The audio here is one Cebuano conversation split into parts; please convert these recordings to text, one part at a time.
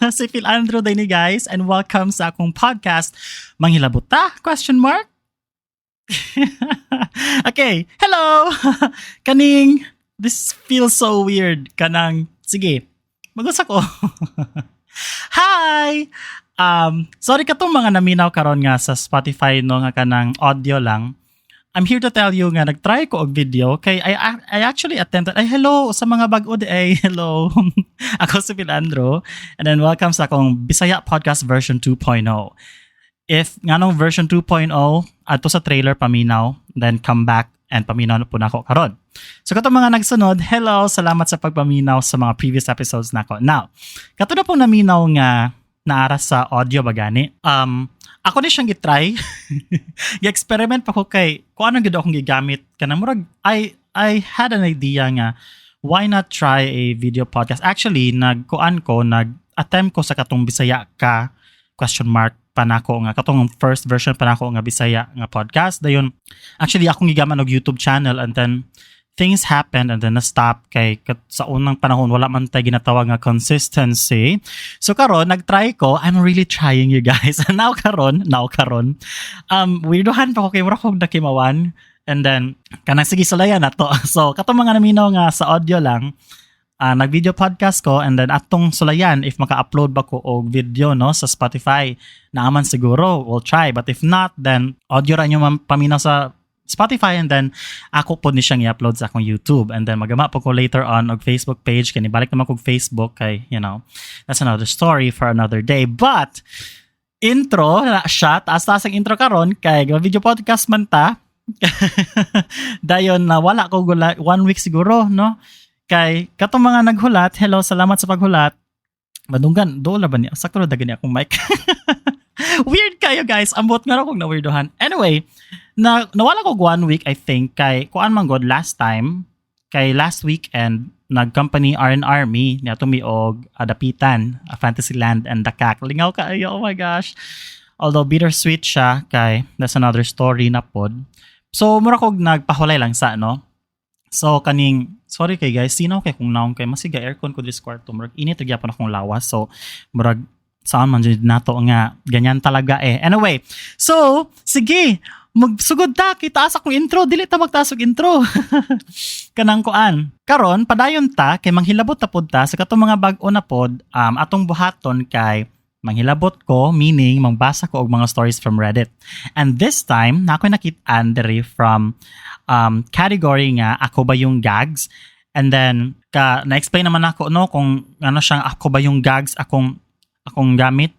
Si Phil Andrew ni, guys, and welcome sa akong podcast, Manghilabot Ta? Question mark? Okay, hello! Kaning, this feels so weird. Kanang, sige, mag-usa ko. Hi! Sorry katong mga naminaw karon nga sa Spotify, no, nga kanang audio lang. I'm here to tell you nga nagtry ko og video kay I actually attempted. Ay, hello sa mga bag-o di ay, hello. Ako si Philandro and then welcome sa akong Bisaya podcast version 2.0. If nganong version 2.0, adto sa trailer, paminaw, then come back and paminaw na pud nako karon. So katong mga nagsunod, hello, salamat sa pagpaminaw sa mga previous episodes nako. Now, kato na pong naminaw nga naara sa audio ba gani. Ako ni siyang gitry. Gi-experiment pa ko kay kung anong gid akong gigamit kanang murag I had an idea nga why not try a video podcast. Actually, nagkuan ko, nag-attempt ko sa katong Bisaya ka question mark pa nako nga katong first version pa nako nga Bisaya nga podcast. Dayon actually akong gigamit og YouTube channel and then things happened and then na-stop kay sa unang panahon wala man tay ginatawag nga consistency. So karon nagtry ko, I'm really trying, you guys. Now karon weirdohan pa ko kay mura kog nakimawan and then kanang sige, sulayan na to. So katong mga naminaw nga sa audio lang, nag-video podcast ko and then atong sulayan if maka-upload ba ko og video, no, sa Spotify. Naaman siguro, we'll try. But if not, then audio ra inyo paminaw sa Spotify and then ako pud ni siyang i-upload sa akong YouTube and then magama po ko later on og Facebook page kay balik naman kog Facebook kay that's another story for another day. But intro na siya, taas-taas ang intro karon kay video podcast man ta. Dayon na wala ko gula, one week siguro, no, kay katong mga naghulat, hello, salamat sa paghulat. Madunggan, dool na ba niya? Sakto na gani akong mic. Weird kayo, guys. Ambot nga kong na-weirdohan. Anyway, na nawala ko one week, I think, kay kuan man god last time, kay last weekend nag-company R&R mi niya mi og Adapitan, Fantasyland and Dakak. Lingaw kaayo, oh my gosh. Although bittersweet siya kay that's another story na pod. So mura kog nagpahulay lang sa, no. So kaning, sorry kay guys, sino kay kung naong kay masiga aircon ko this kwarto, murag init ra gyapon akong lawas. So murag saan man jud nato nga ganyan talaga eh. Anyway, so sige, magsugod ta, kitaas akong intro, dili ta magtaas og intro. Kanang kuan. Karon padayon ta kay manghilabot ta pod ta sa katong mga bag-o na pod, atong buhaton kay manghilabot ko, meaning mangbasa ko og mga stories from Reddit. And this time, na ako'y nakit-an diri from category nga "Ako ba yung gags?" And then ka na-explain naman ako, no, kung ano siyang "Ako ba yung gags" akong gamit.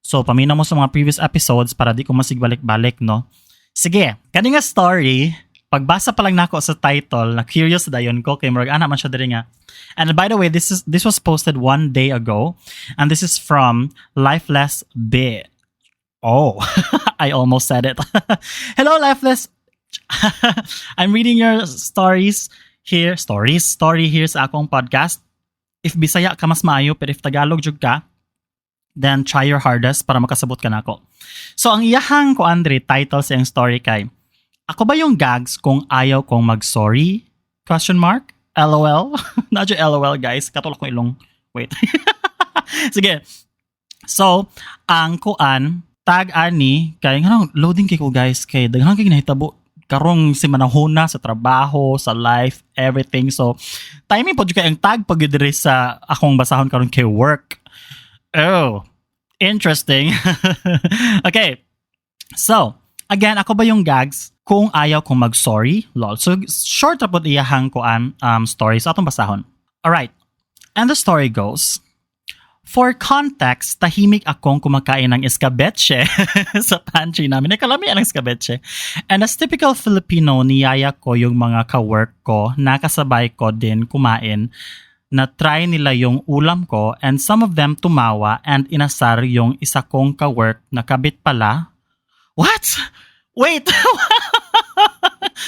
So paminaw mo sa mga previous episodes para di ko masigbalik-balik, no. Sige, kani nga story, pagbasa pa lang nako sa title, na curious dayon ko kay murag ana man siya diri nga. And by the way, this was posted one day ago and this is from Lifeless B. Oh, I almost said it. Hello, Lifeless. I'm reading your stories here, stories, story here sa akong podcast. If Bisaya ka, mas maayo, pero if Tagalog jud ka, then try your hardest para makasabot ka nako. So ang iyahang ko Andre title sa iyang story kay "Ako ba yung gags kung ayaw kong mag-sorry?" Question mark? LOL. Not yung LOL, guys. Katulak ko ilong. Wait. Sige. So, ang kuan, tag ani, kay nga loading kay ko, guys, kay daghan kay nahitabo karong si manahuna sa trabaho, sa life, everything. So, timing po kay ang tag pag diri sa akong basahon karon kay work. Oh, interesting. Okay. So, again, "Ako ba yung gags kung ayaw kong mag-sorry?" Lol. So, short ra pod iyahang kuan story. So, atong basahon. Alright. And the story goes, for context, tahimik akong kumakain ng escabeche sa pantry namin. Nakalami ang escabeche. And as typical Filipino, niyaya ko yung mga ka-work ko na kasabay ko din kumain na try nila yung ulam ko, and some of them tumawa and inasar yung isa kong ka-work na kabit pala. What? Wait!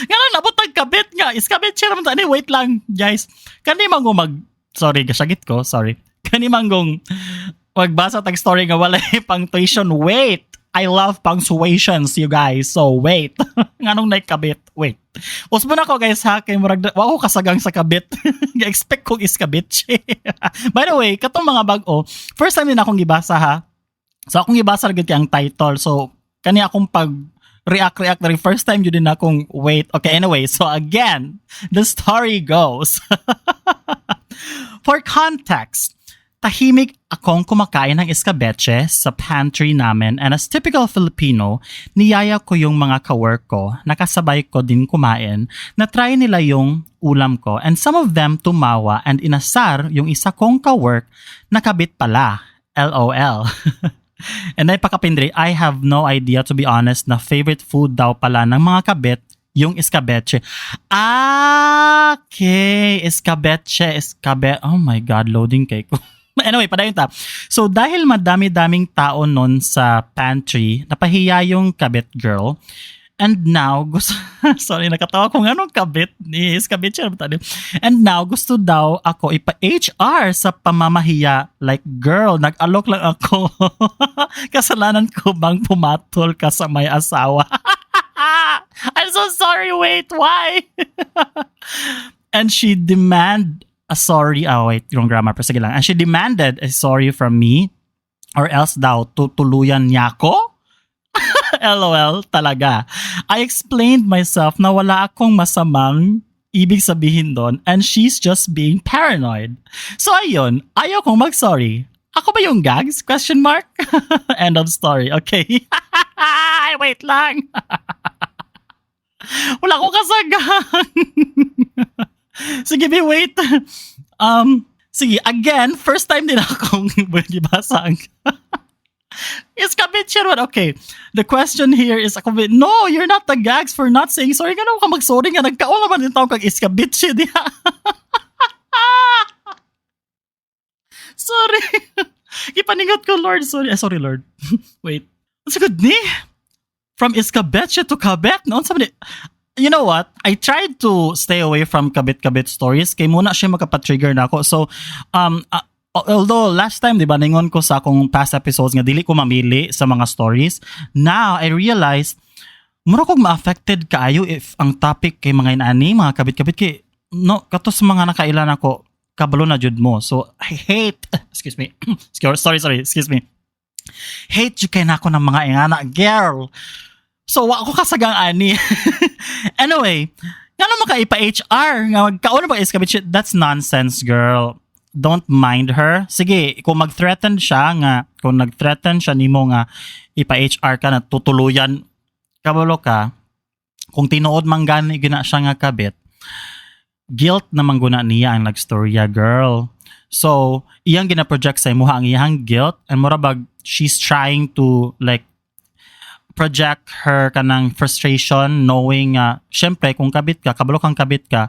Nga lang nabot ang kabit nga. Iskabit siya naman. Ani, wait lang, guys. Kani man mag... Sorry, gasagit ko. Sorry. Kani man gong magbasa tag story nga walay punctuation. Wait! I love punctuations, you guys. So, wait. Nganong kabit? Wait. Usbon ako, guys, ha, kay murag wa ko kasagang sa kabit. Expect kong iskabit. By the way, katong mga bag-o, first time din akong gibasa, ha. So akong gibasa ra gud kay ang title. So kani akong pag react react na rin, first time jud din akong, wait. Okay, anyway, so again, the story goes. For context, tahimik akong kumakain ng iskabeche sa pantry namin and as typical Filipino, niyaya ko yung mga kawork ko, nakasabay ko din kumain, na try nila yung ulam ko and some of them tumawa and inasar yung isa kong kawork na kabit pala. LOL. And ay pakapindri, I have no idea, to be honest, na favorite food daw pala ng mga kabit yung iskabeche. Ah, okay. Iskabeche, iskabe. Oh my God, loading kay ko. Anyway, padayon ta. So dahil madami-daming tao nun sa pantry, napahiya yung kabit girl. And now, gusto, sorry, nakatawa kung anong kabit ni kabit siya. And now, gusto daw ako ipa-HR sa pamamahiya. Like, girl, nag-alok lang ako. Kasalanan ko bang pumatol ka sa may asawa? I'm so sorry, wait, why? And she demand a sorry. Oh, wait, wrong grammar. Pero sige lang. And she demanded a sorry from me or else daw tutuluyan niya ako? LOL talaga. I explained myself na wala akong masamang ibig sabihin doon and she's just being paranoid. So ayun, ayaw kong mag-sorry. Ako ba yung gags? Question mark? End of story. Okay. Wait lang. Wala akong kasagang. Sige, be, wait. Sige, again, first time din akong gibasa ang It's kabit one. Okay. The question here is, ako, no, you're not the gags for not saying sorry. Ngano ka mag-sorry nga? Nagkaon naman din tawag kag iskabitche diha. Sorry. Gipaningot ko, Lord. Sorry. Eh, sorry, Lord. Wait. What's good ni? From iskabeche to kabet? No, sabi ni, you know what? I tried to stay away from kabit-kabit stories kay muna siya makapa-trigger na ako. So, although last time, di ba, ningon ko sa akong past episodes nga dili ko mamili sa mga stories. Now, I realized, mura kog ma-affected kaayo if ang topic kay mga inani, mga kabit-kabit kay, no, kato sa mga nakailan ako, kabalo na jud mo. So, I hate, excuse me, sorry, sorry, excuse me. Hate jud kay nako ng mga ingana, girl. So, wa ko kasagang ani. Anyway, ngano maka ipa-HR nga magkaon ba is kabit? That's nonsense, girl. Don't mind her. Sige, kung mag-threaten siya nga, kung nag-threaten siya nimo nga ipa-HR ka na tutuluyan, kabalo ka, kung tinuod man gani gina siya nga kabit, guilt naman guna niya ang nagstorya, girl. So, iyang gina-project sa imuha ang iyang guilt and mura bag she's trying to like project her kanang frustration knowing syempre kung kabit ka, kabalo kang kabit ka,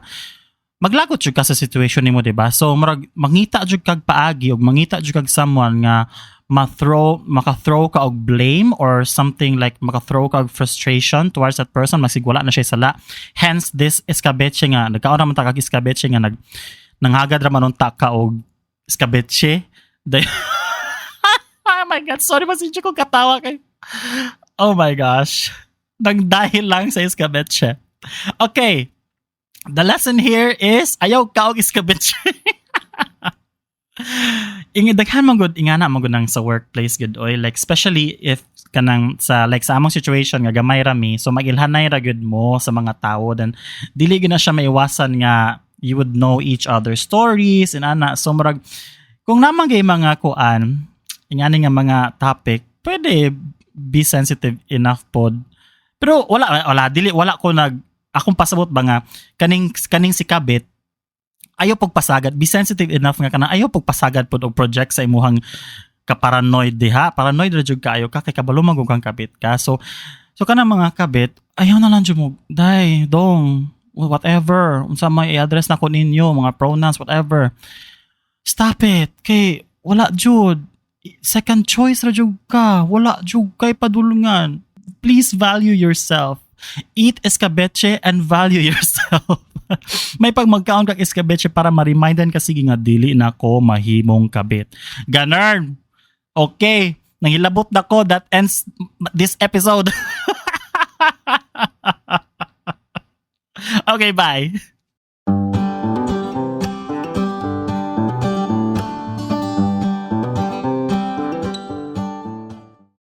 maglagot jud ka sa situation nimo, di ba? So murag mangita jud kag paagi og mangita jud kag someone nga ma-throw maka-throw ka og blame or something, like maka-throw ka og frustration towards that person, masig wala na siya sala. Hence this iskabeche nga nagkaon naman ta kag iskabeche nga nag nanghagad ra man unta ka og iskabeche. Oh my God, sorry, pasensya ko katawa kay, oh my gosh. Nang dahil lang sa iskabeche. Okay. The lesson here is ayaw ka og iskabeche. Inga daghan man gud ingana man gud nang sa workplace gud oy, like especially if kanang sa like sa among situation nga gamay ra mi, so magilhanay ra gud mo sa mga tao, then dili gud na siya maiwasan nga you would know each other's stories and ana. So murag kung naman kay mga kuan ingani nga mga topic, pwede be sensitive enough pod, pero wala wala dili wala ko nag akong pasabot ba nga kaning si kabit ayaw pagpasagad. Be sensitive enough nga kanang ayaw pagpasagad pod og project sa imuhang kaparanoid diha. Paranoid ra jud kaayo ka kay kabalo man kang kabit ka. So kanang mga kabit, ayaw na lang jud mo day dong, whatever unsa may i-address na ko ninyo, mga pronouns, whatever. Stop it kay wala jud, second choice ra jud ka, wala jud kay padulungan. Please value yourself. Eat escabeche and value yourself. May pag magkaon kag escabeche para ma-remindan ka sige nga dili na ko mahimong kabit. Ganern. Okay. Nangilabot na ko. That ends this episode. Okay, bye.